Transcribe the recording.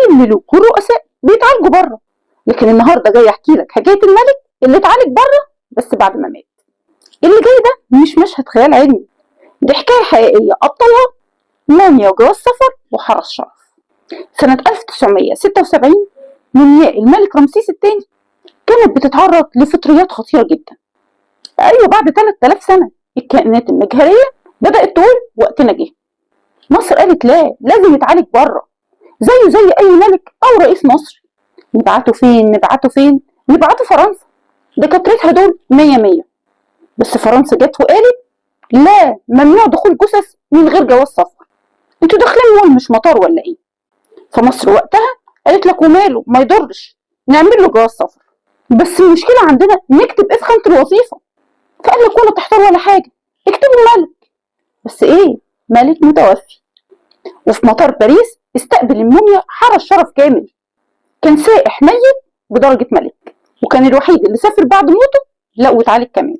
الملوك والرؤساء بيتعالجوا بره، لكن النهارده جاي احكي لك حكاية الملك اللي اتعالج بره بس بعد ما مات. اللي جاي ده مش مشهد خيال علمي، دي حكاية حقيقية ابطالها موميا وجواز سفر وحرس شرف. سنة 1976 مومياء الملك رمسيس الثاني كانت بتتعرض لفطريات خطيرة جدا. ايوه، بعد 3000 سنة الكائنات المجهريه بدات تقول وقتنا جه. مصر قالت لا، لازم يتعالج بره زيه زي اي ملك او رئيس مصر. نبعته فين؟ نبعته فين؟ نبعته فرنسا، دكاترتها دول مية مية. بس فرنسا جت وقالت لا، ممنوع دخول جثث من غير جواز سفر، انتوا داخلين مول مش مطار ولا ايه؟ فمصر وقتها قالت لك وماله، ما يضرش نعمل له جواز سفر، بس المشكلة عندنا نكتب ايه في خانه الوظيفة؟ فقال لك ولا تحتار ولا حاجة، اكتبوا ملك، بس ايه؟ ملك متوفي. وفي مطار باريس استقبل الموميا حرس شرف كامل، كان سائح ميت بدرجة ملك، وكان الوحيد اللي سافر بعد موته لا واتعالج كمان.